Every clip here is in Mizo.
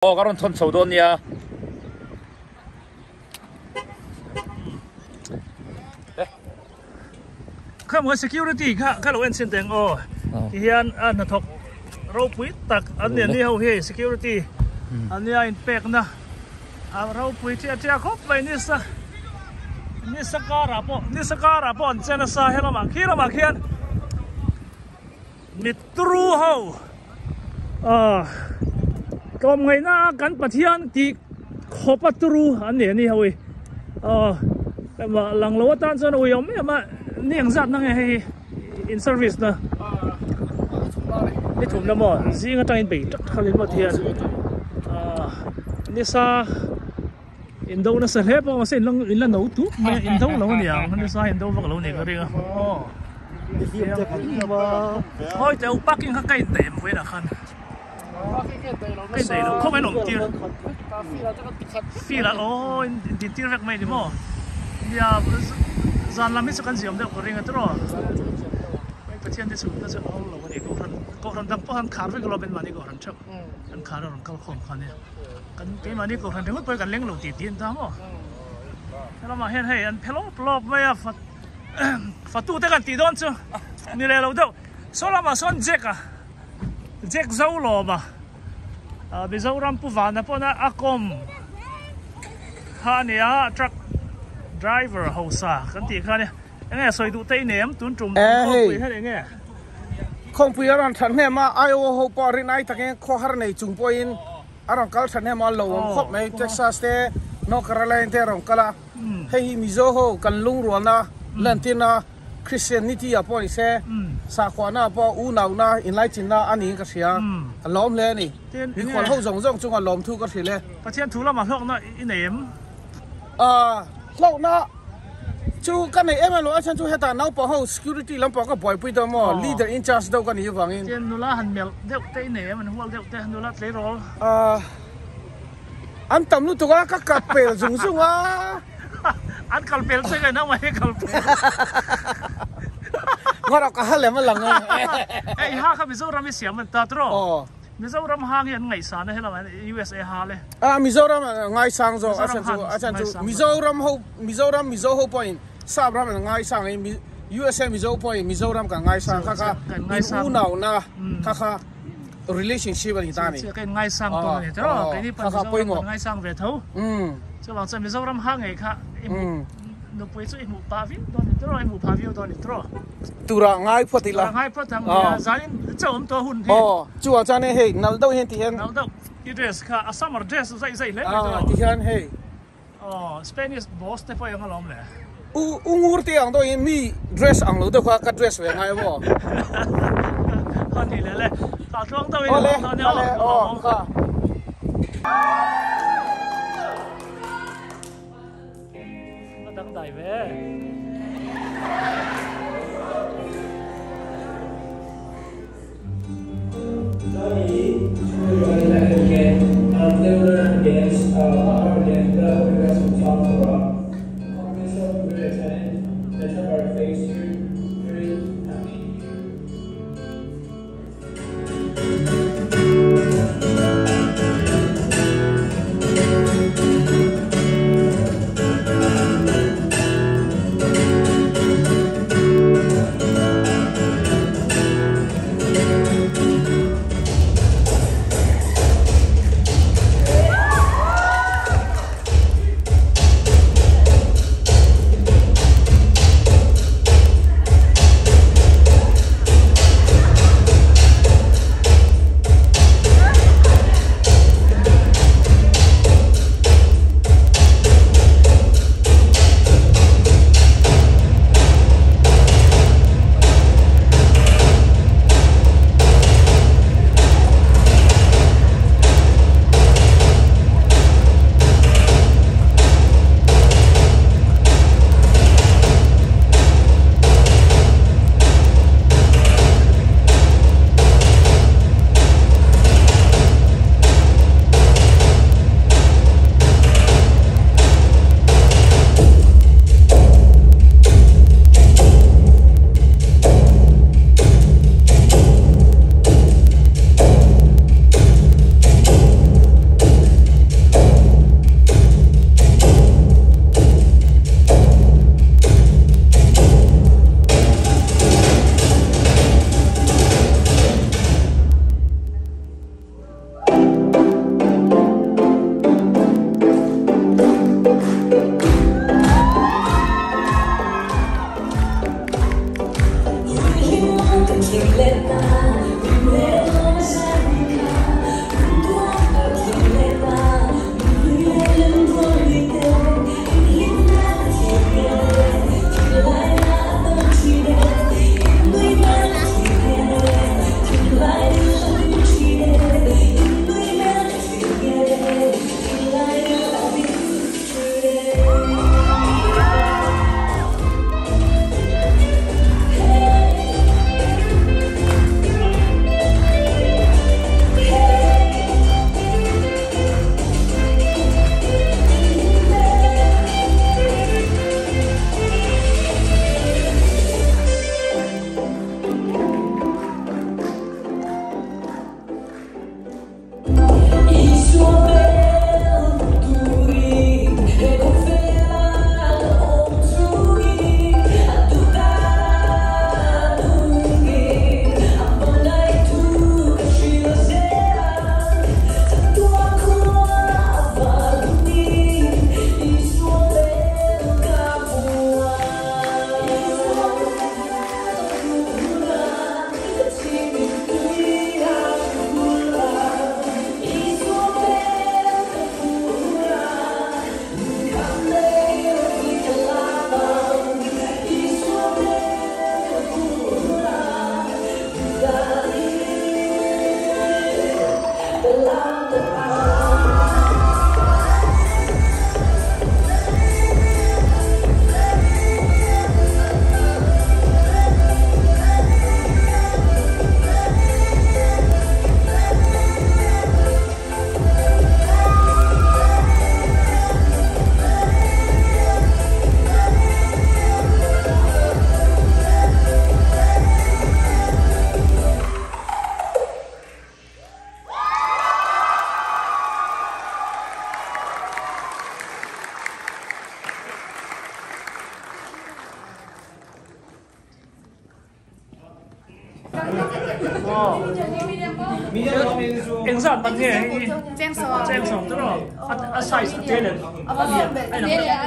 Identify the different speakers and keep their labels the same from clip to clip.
Speaker 1: Aw ka rawn thawn chho dawn nia.
Speaker 2: Kha maw security kha kha lo en chhin teng aw ti hian a hnathawk ropui tak an ni ani ho hi security an nia in pek na a ropui chiah chiah khawp mai nisa nisa karah pawh nisa karah pawh an che nasa helamah khi lamah khian Mitru ho tlawmngaihna a kan Pathian tih khawp a turu an ni a ni ho i lang lo atan chuan a ui awm em a ni ang zat na nge hei hi in service na ni thum na maw zing atangin bei tak tak alin maw thian nisa indo nasa hle pawh mahse in la no tup mai a indo lo aniang nisa indo vak lo ni ka ring a aw. Hawi teh u parking kha ka in daih em vawiinah khan ka in daih lo khawp a in awm tir field ah aw in din tir vek mai ni maw nia zan lam hi chu kan ziam deuh ka ring a tiraw Pathian te chhungte chu a awm lo a ni kohhran kohhran dang pawh an khar vek alawm mahni kohhran theuh an khar a rawn kal khawm kha nia kan keimahni kohhran ringawt pawh hi kan leng lo tih tih an ta maw helamah hian hei an phe lawp lawp mai a. Fatu te kan tih dawn chu ni leh lo deuh saw lamah sawn Jack a Jack zo lawm a Mizoram pu vana pawn a a kawm kha a nia truck driver hausa kan tih kha nia enge sawi duh te i nei em tun tum khawngpui hian enge
Speaker 3: khawngpui a rawn that hnem a Iowa ho pawh rin ai takin khawhar nei chung pawhin a rawn kal that hnem a lo awm khawp mai Texas te North Carolina te a rawn kal a. Hei hi Mizo ho kan lungrualna lantirna Christianity ah pawh ni se, sakhuana ah pawh unauna inlaichinna a niin ka hria. Ka lawm hle a ni. Mikhual ho zawng zawng chunga lawmthu ka hrilh e.
Speaker 2: Pathian thu lamah hlawkna i nei em?
Speaker 3: Hlawkna chu ka nei em em lo, a chhan chu hetah naupang ho security lampang ka buaipui dawn maw, leader in charge deuh ka nih avangin.
Speaker 2: Tin, nula han melh deuh te i nei em? An hual deuh te, nula tleirawl.
Speaker 3: An tam lutuk a, ka kal pel zung zung a.
Speaker 2: An kal pel che nge nangmah hi kal pel.
Speaker 3: Ngawrh ka ha lem a lang a.
Speaker 2: Hei ha kha Mizoram i siam an ta tawh. Aw. Mizoram hang hi an ngaihsan a helam USA ha le.
Speaker 3: A Mizoram an ngaisang zawk a chhan chu a chhan chu Mizoram ho Mizoram Mizo ho pawhin Sap ram an ngaisang in USA Mizo pawhin Mizoram kan ngaisang kha kha in unauna kha kha relationship a ni ta a ni.
Speaker 2: Chiah ka in ngaisang tawn a ni tawh keini pawh Mizoram kan ngaisang ve tho. Chuvang chuan Mizoram ha ngei kha i hmuh nupui chu i hmuh pah viau dawn a ni tawh i hmuh phah viau dawn a ni tawh.
Speaker 3: Tura ngai phawt ila.
Speaker 2: Tura ngai phawt ang nia zanin chauh awm tawh hun hi.
Speaker 3: Aw chuvang chuan hei nalh deuh hian ti hian.
Speaker 2: Nalh deuh i dress kha a summer dress zaih zaih hle mai tawh.
Speaker 3: Ti hian hei.
Speaker 2: Aw Spanish boss te pawh i ang alawm le.
Speaker 3: U u ngur te ang dawhin mi dress ang lo deuh kha ka dress ve ngai maw.
Speaker 2: Kha ni leh le. Kha tluang deuh in awm dawn nia aw.
Speaker 3: Aw kha.
Speaker 2: A dangdai ve. Eng zat man nge hei hi? Cheng sawm te rawh. A size a te leh a lian a inang vek.
Speaker 1: A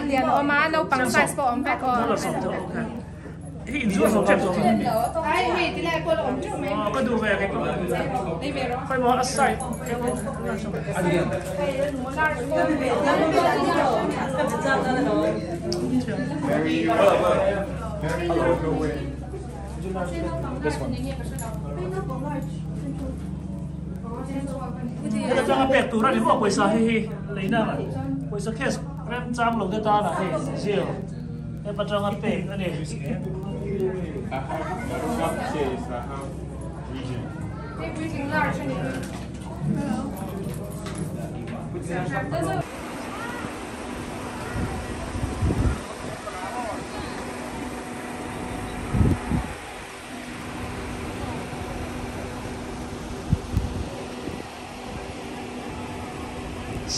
Speaker 1: lian awm a, naupang size pawh a awm vek aw.
Speaker 2: Dollar sawm te rawh okay. Hei inzuar zawm tep zawk ang.
Speaker 1: Ai hei ti lai pawh la awm teuh mai.
Speaker 2: Aw ka duh ve kei pawh. Khawi maw a size
Speaker 3: A lian.
Speaker 2: Heta tanga pek tur a ni maw pawisa hei hi leina pawisa cash remchang lo te tan ah hei zero hep atanga pek a ni.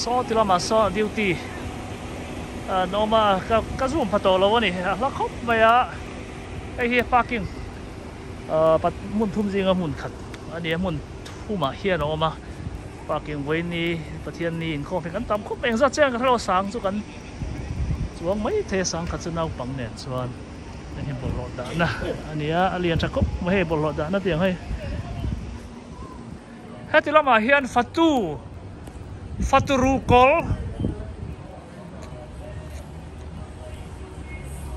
Speaker 2: Saw ti lamah saw duty an awm a ka ka zoom pha tawh lo a ni a hla khawp mai a hei hi parking ahh hmun thum zinga hmun khat a ni a hmun thumah hian a awm a parking vawiin ni Pathian ni inkhawm hi kan tam khawp mai engzat chiang ka hrelo sang chu kan chuang mai thei a sang khat chu naupang nen chuan. Hei hi bawlhhlawh dahna a ni a, a lian tha khawp mai hei bawlhhlawh dahna tih ang hei. Heti lamah hian fatu fatu ruhkawl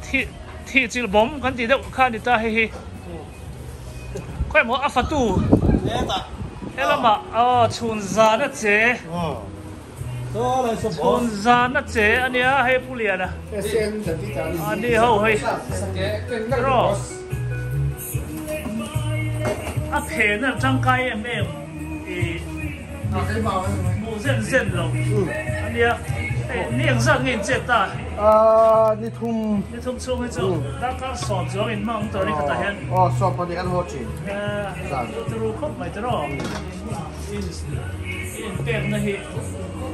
Speaker 2: thih thih chilh bawm kan tih deuh kha a ni ta hei hi. Khawi maw a fatu he lamah aw chhun zan a che. Chhun zan a che a nia hei Pu Liana a ni ho hei rawh a phen a tangkai em em i hmuh zen zen lo a nia hei ni eng zat nge in chet ta
Speaker 3: ni thum
Speaker 2: ni thum chhung hi chu darkar sawm chuang in hmang tur a ni khatah hian
Speaker 3: aw sawm pahnih an haw thin
Speaker 2: turu khawp mai te rawh. I inpekna hi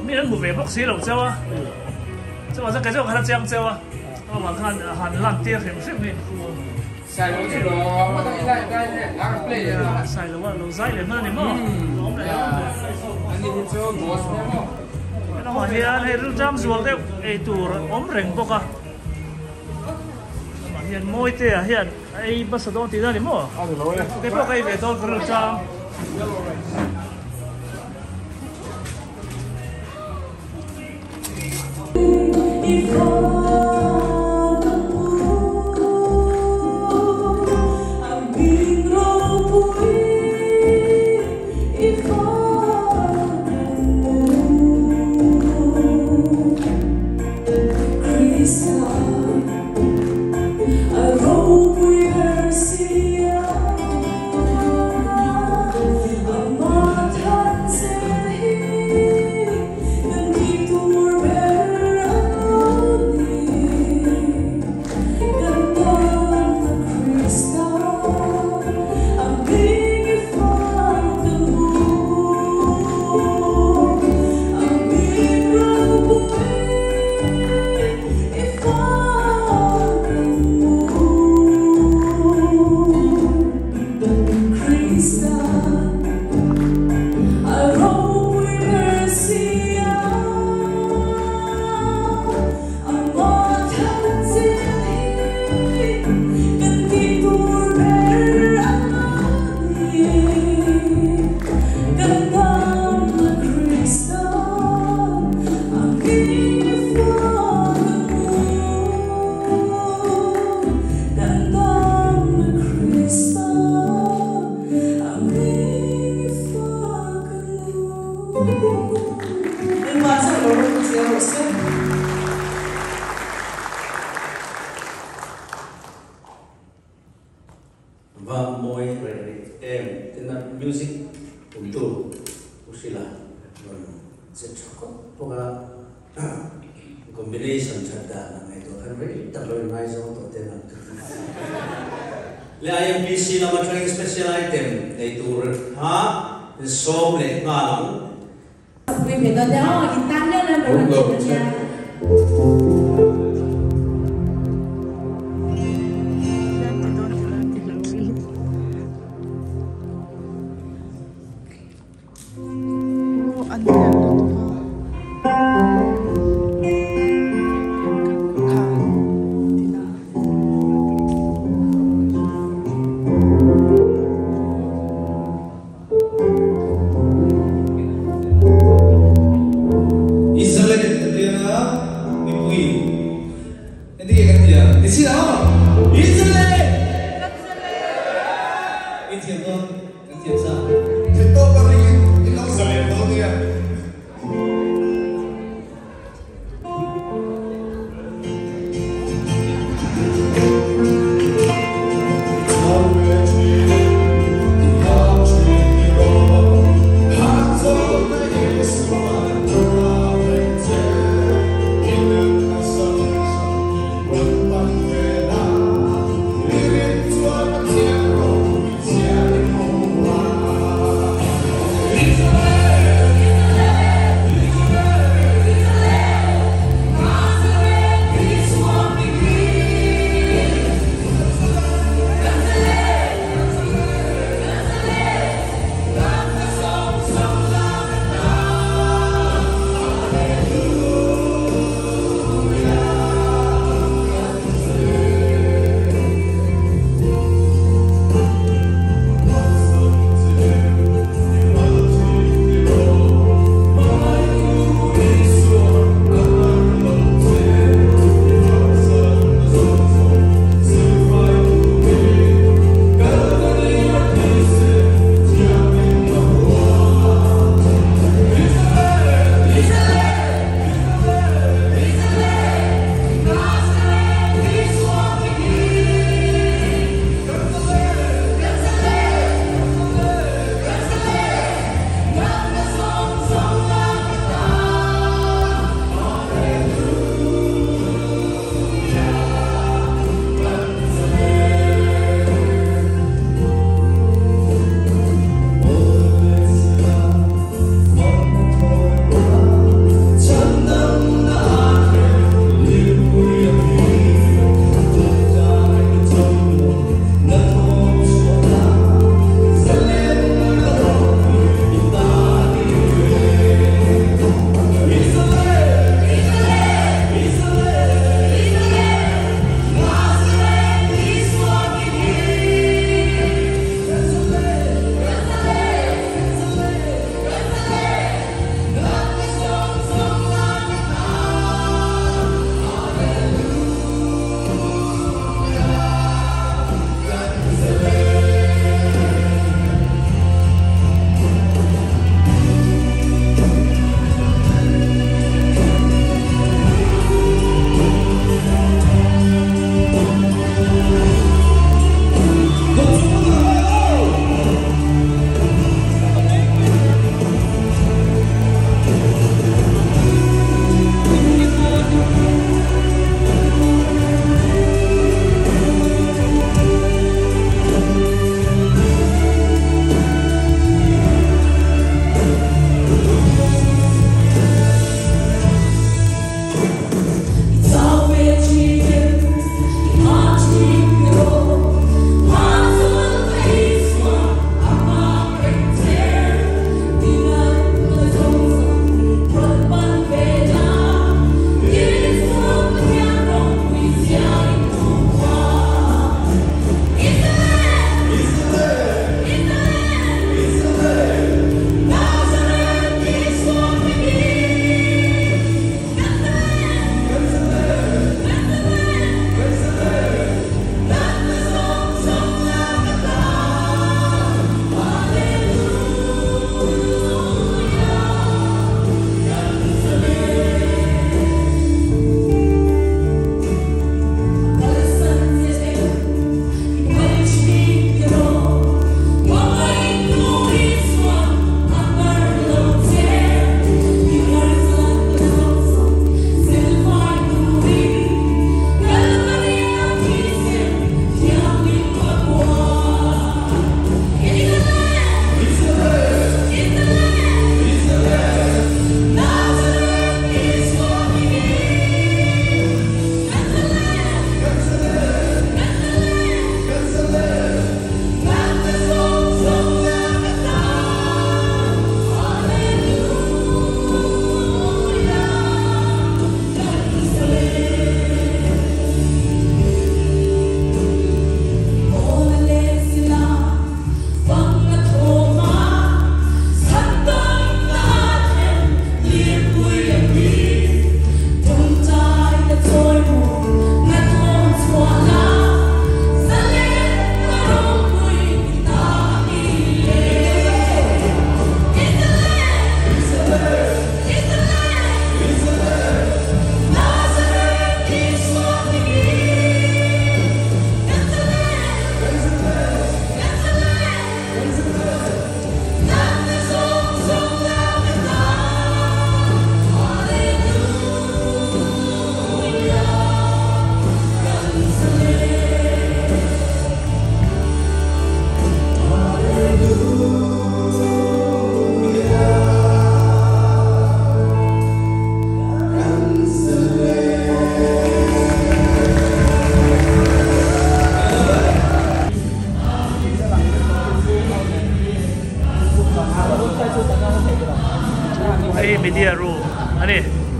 Speaker 2: mi an hmu ve bawk si lo cheu a, chuvang chuan kei chu ka hre chiang cheu a, chuvang khan han lan tir hrim hrim hi Sailo a lo zai leh hman a ni maw? Awm leh awm leh. Helamah hian hei rilṭam zual deuh ei tur awm reng bawk a, helamah hian Mawitea hian A ei hmasa dawn tihna a ni maw? Kei pawh ka ei ve dawn ka rilru chang.
Speaker 4: Va mawi reh reh em tina music tumtu Pu Hrila rawn che tha khawp bawk a, combination that dan a ngaihtuah khan rei tak lo in ngaizawng tawh ten ang ka ti. Le IMPC lama atangin special item nei tur kha in sawm leh nghal ang.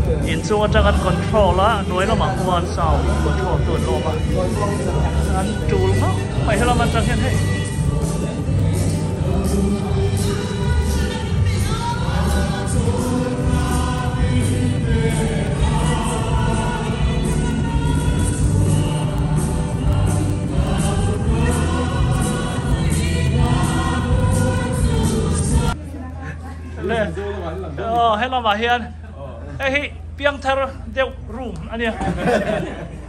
Speaker 2: Inchung atang an control a, hnuai lamah khuan sound control tu an lawm a, an tul nghauh mai helam atang hian hei. Le aw helamah hian hei hi piangthar deuh room a nia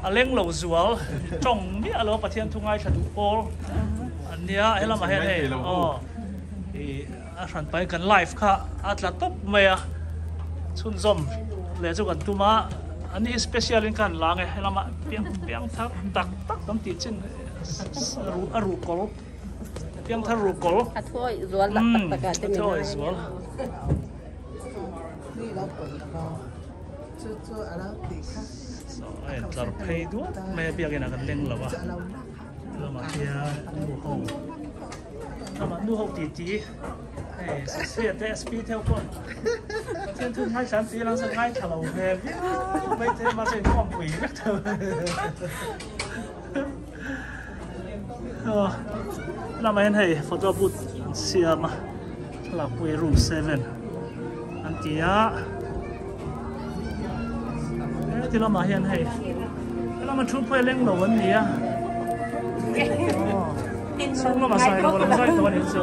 Speaker 2: a leng lo zual tawng miah lo Pathian thu ngaithla duh pawl an nia helamah hian hei aw ih a hran pai kan live kha a tla tawp mai a chhunzawm leh chu kan tum a ani hi special in khan lang e helamah piang piangthar tak tak kan tih chin a ruhkawl. Piangthar ruhkawl.
Speaker 5: A thuawih zual tak tak tak a te min
Speaker 2: A thuawih zual. A intlar phei duat mai a biakin ah kan leng lo a. Lamah hian nu ho lamah nu ho ti ti hei Sasria te SP theuh pawh Pathian thu ngaithla an ti lang chuan ngaithla lo ve viau mai te mahse inkhawmpui vek theuh. Lamah hian hei photo booth an siam a thlalak pawh hi room 7 an ti a heti lamah hian hei helama thu pawh hi leng lo an ni a chhung lamah sai lo a lo zai tawh a nih chu.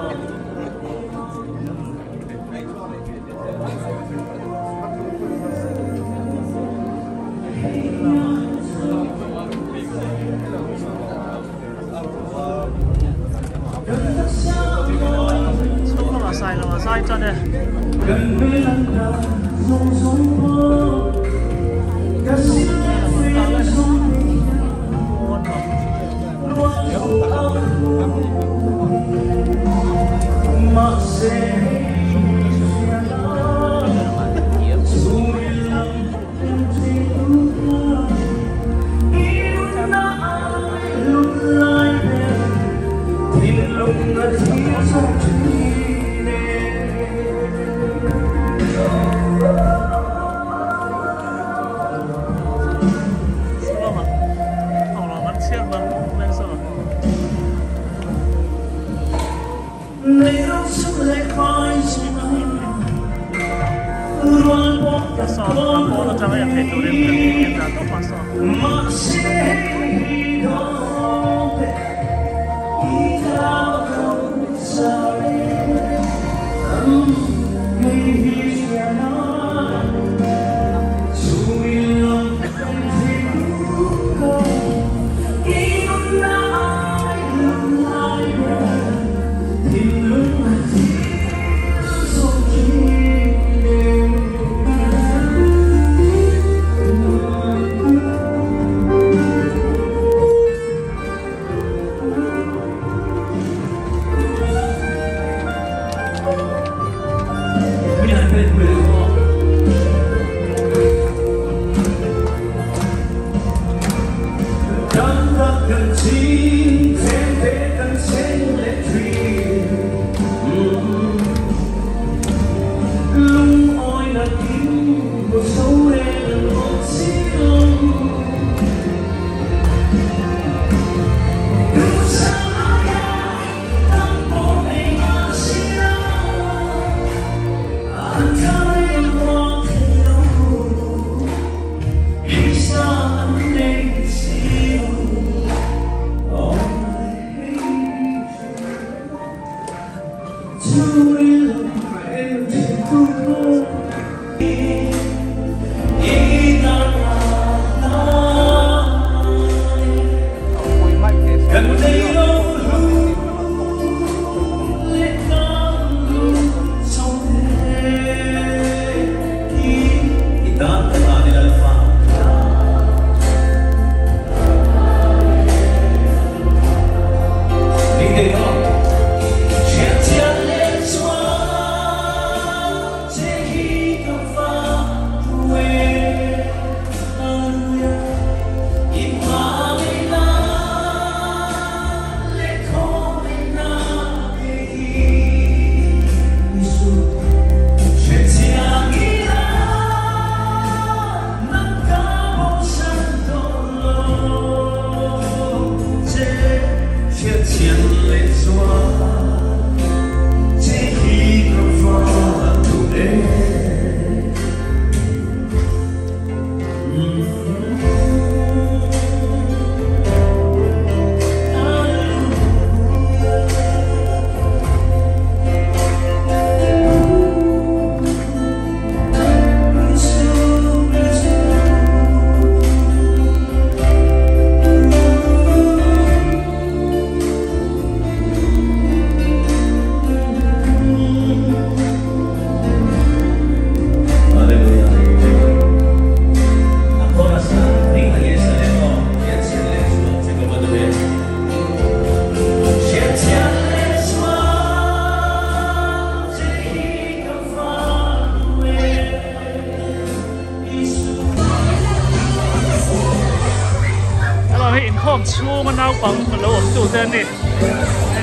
Speaker 2: Inkhawm chhunga naupang lo awm tute an ni.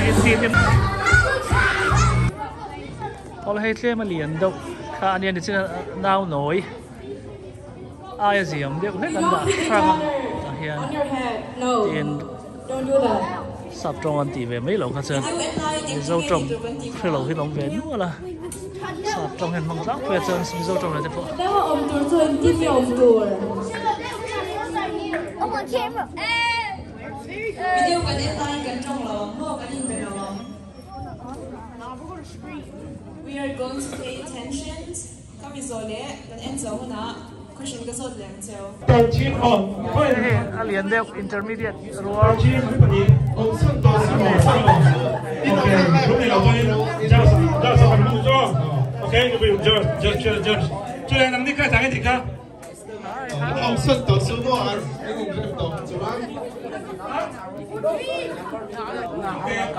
Speaker 2: Intih hlim. Awle hei tlem a lian deuh kha a nia nichin a nau nawi aia ziam deuh hlek an dah hrang a tah hian tiin sap tawng an tih ve mai loh kha chuan Mizo tawng hre lo hi an awm ve nual a sap tawng hian hmang tlangpui a chuan Mizo tawng leh te pawh.
Speaker 6: We are going to pay attention Ka mi zawh leh kan en zawh hunah question ka zawt leh ang cheu.
Speaker 2: Hei a lian deuh intermediate rual.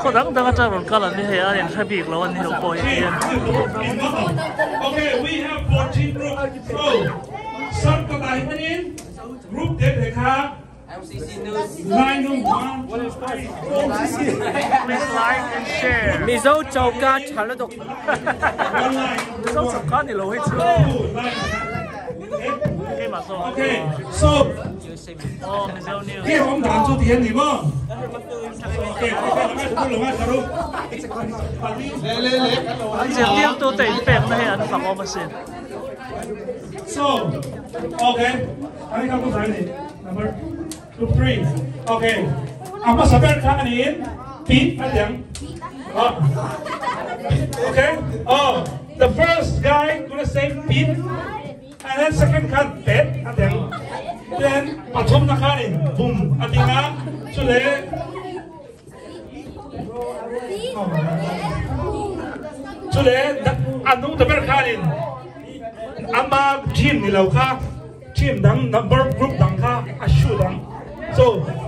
Speaker 2: Khaw dang dang atang rawn kal an ni hei a inhre bik lo an ni ho pawh hi hian. Please like and share.
Speaker 7: Mizo choka tha lutuk.
Speaker 2: Mizo choka ni lo hei chu. Keimah zawk.
Speaker 8: Okay, so
Speaker 2: Oh, Mizo news.
Speaker 8: He hom dan chu ti ni mo. Okay,
Speaker 2: An zirtir tu te in pek na hi an fak awm asin.
Speaker 8: So, okay. Ani ka ku ni. Number 2 3. Okay. Ama saber kha ani in pit adiang. Okay. Oh, the first guy gonna say pit and then second khan pet adiang. Then pathum na khan in boom adinga chule chule anung ta ber khan in ama team ni lo kha team dang number group dang kha a shoot dang so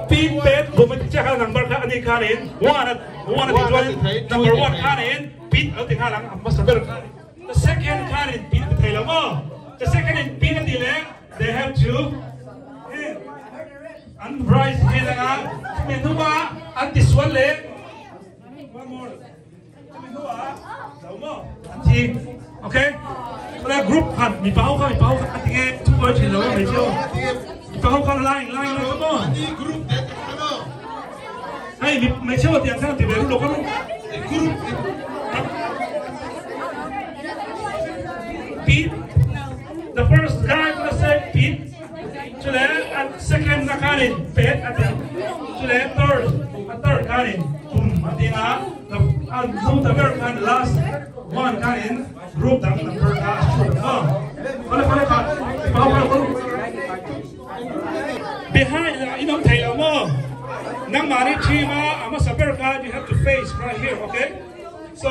Speaker 8: pin pet boom che kha number kha ani khan in one one ti chuan number one khan in pin lo ti kha lang amma saber khan the second khan in pin thei lo mo the second in pin ti le they have to an rise he langa me nuwa an ti sual le one more me nuwa lo mo an thi okay la group khan mi pau kha mi pau kha atinge thu boy thin lo me chiu mi pau kha line line line come on
Speaker 9: group det ano
Speaker 8: hey mi me chiu tiang khan ti ve lu lo ka
Speaker 9: group
Speaker 8: Pete the first guy gonna say Pete chule and second na kanin pet at chule third a third kanin boom atinga the and no the very kind last one kanin group dang number ka shoot oh kale kale ka pa pa pa behind inom thai lo mo nang mani chima ama saber ka you have to face right here okay so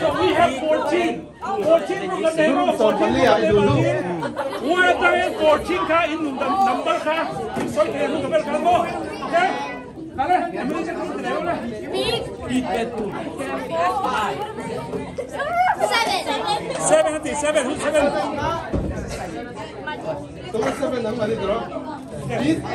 Speaker 8: So we have 14. 14 group 14 14 ka in number ka. So number ka mo. Okay? Kale,
Speaker 1: Seven.
Speaker 8: 7 7 who's 7?
Speaker 9: 7 nang mali dro. Pit 10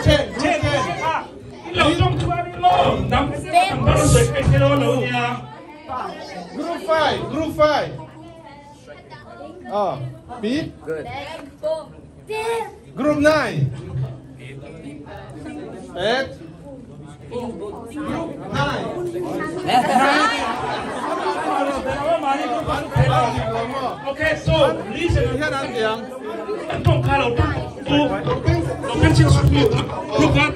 Speaker 9: 10
Speaker 8: 10 Lo trong chuan mo. Nam number soi pe lo lo nia.
Speaker 9: Group 5 group 5. Ah, Pit.
Speaker 7: Good.
Speaker 9: Group 9. 8. Group 9.
Speaker 8: Okay, so listen.
Speaker 9: Hian an tiang.
Speaker 8: Tong kha lo tu. Lo kan chin su group kan.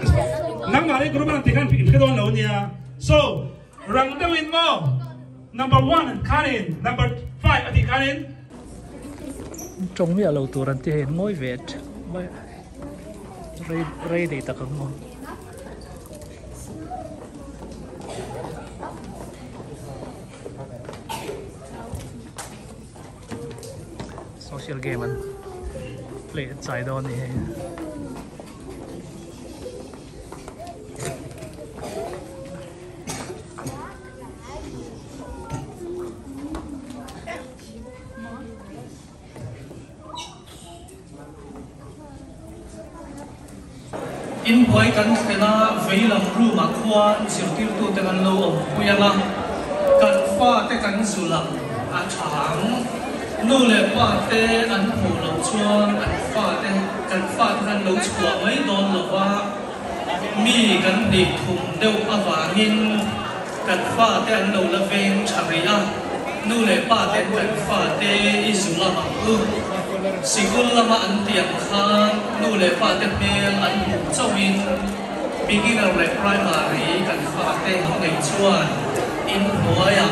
Speaker 8: Nang mari group an ti kan pi don lo nia. So, rang deuh in mo. Number 1 kanin, number 5 ati kanin.
Speaker 2: Tawng miah lo tur an ti hei an ngawi ve theuh mai a rei rei dei tak ang aw. Social game an play an chai dawn a ni hei. Inbuai kan thlen a, veilam room ah khuan zirtirtute kan lo awmpui ang a, kan fate kan zulh ang a tha ang. Nu leh pa te an hmuh loh chuan an fate kan fate khan lo chhuah mai dawn lo va, mi kan nih thum deuh avangin Kan fate an lo la veng tha rih a, nu leh pa ten kan fate i zu lam ang u. Sikul lama an tiang khan nu leh pa te hmel an hmuh chauhin beginner leh primary kan fate an neih chuan in hnuaiah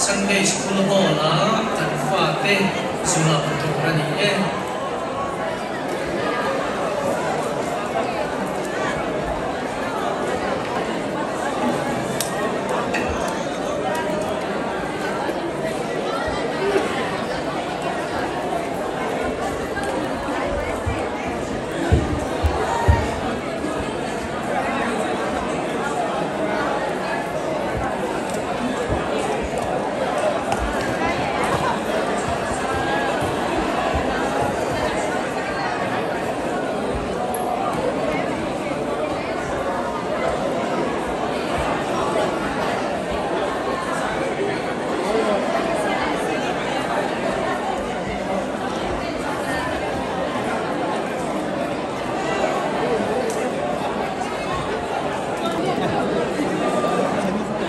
Speaker 2: Sunday School Hall-ah kan fate zu lam tur a ni e.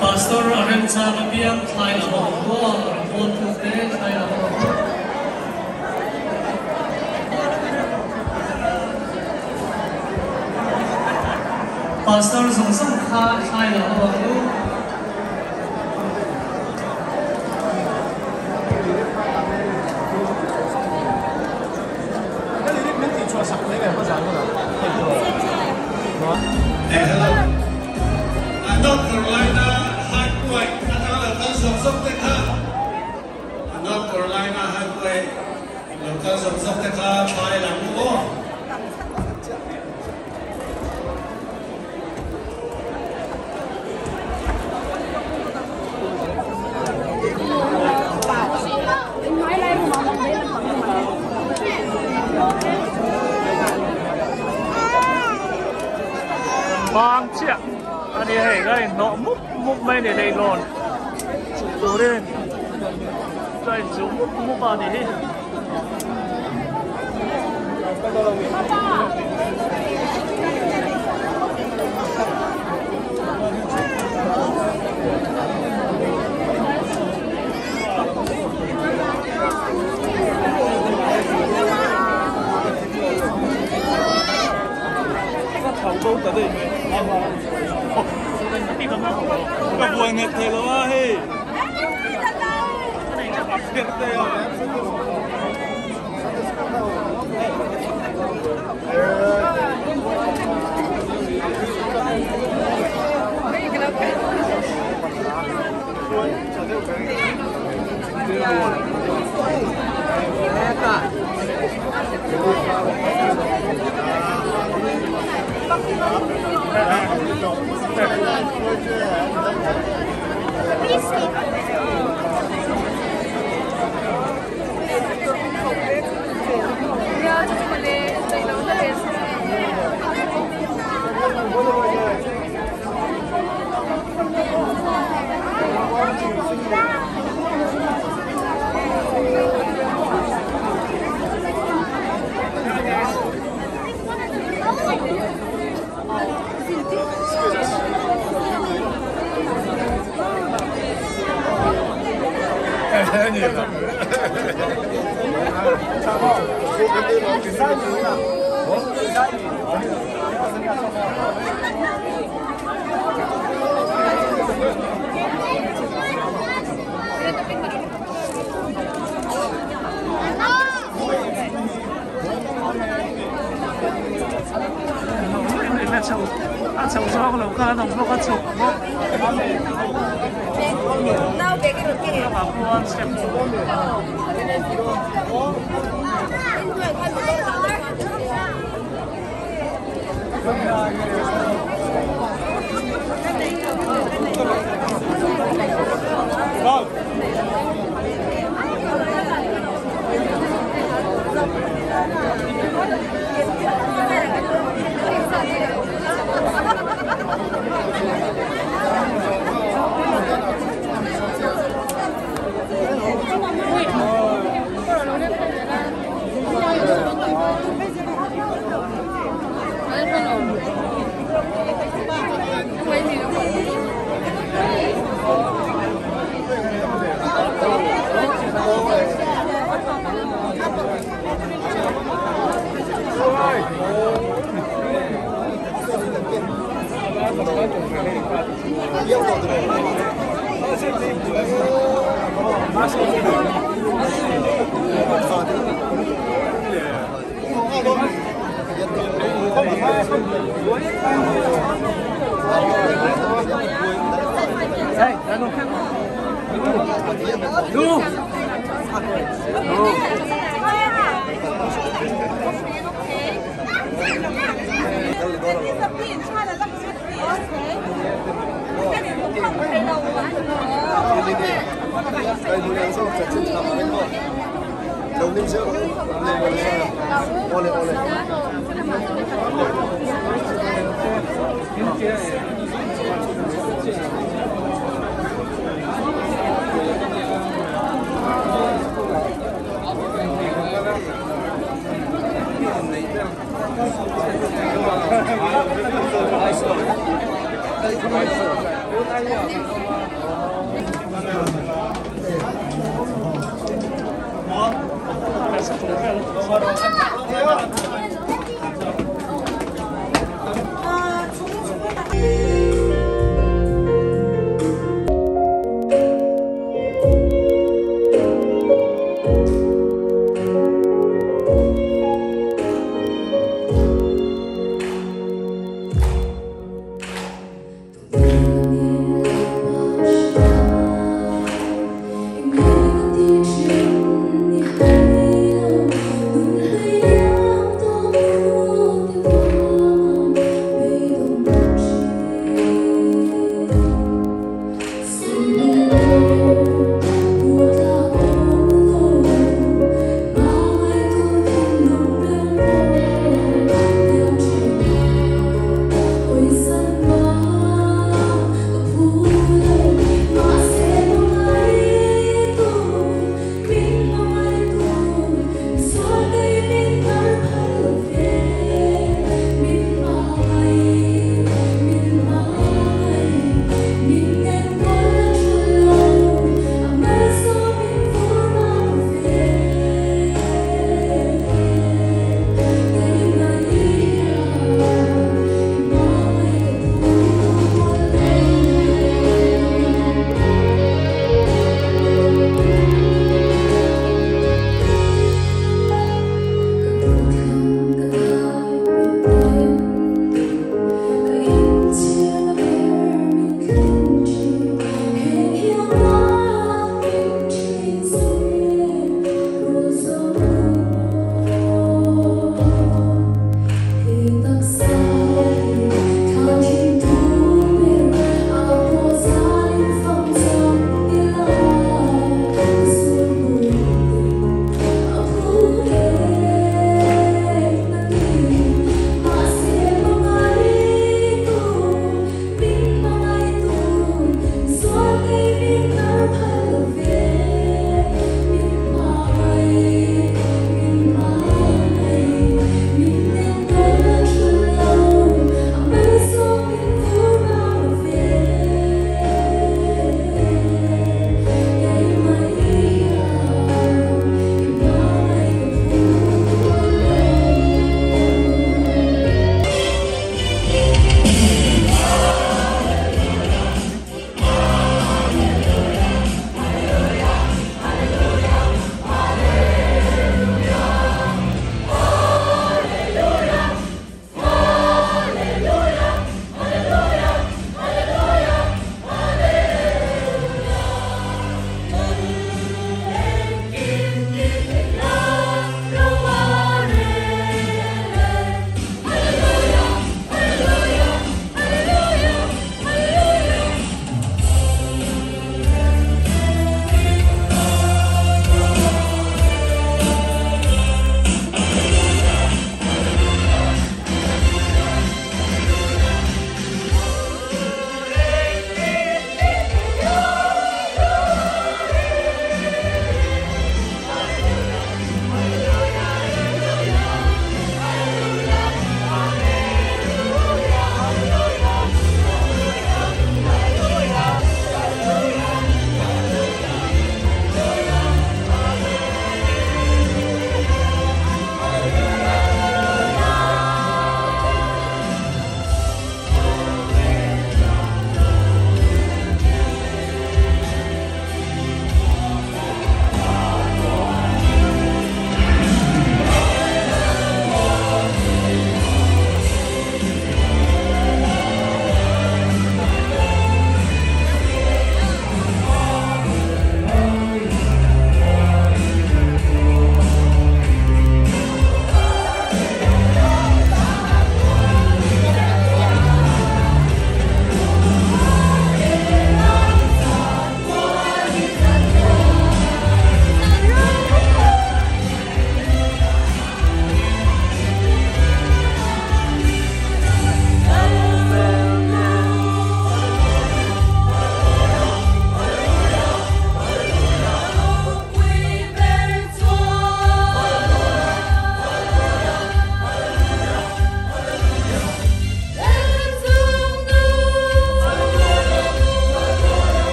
Speaker 2: Pastor a remchang apiang thlai lam a awm maw? Rawngbawltu te thlai lam a awm. Pastor zawng zawng kha thlai lo ho ang u.
Speaker 10: North Carolina High Point atanga lo kal zawk zawk te kha North Carolina High Point lo kal zawk zawk te kha thlai lang u aw.
Speaker 2: Bang chiah a ni hei ka inhnawh mup mup mai a ni leihlawn chhuk turin ka inchuh mup mup a ni hi.
Speaker 10: Ka buai nghet thei lo a hei.
Speaker 2: a chho a chho zawng lo kha an awm bawk a chhuk bawk lamah khuan step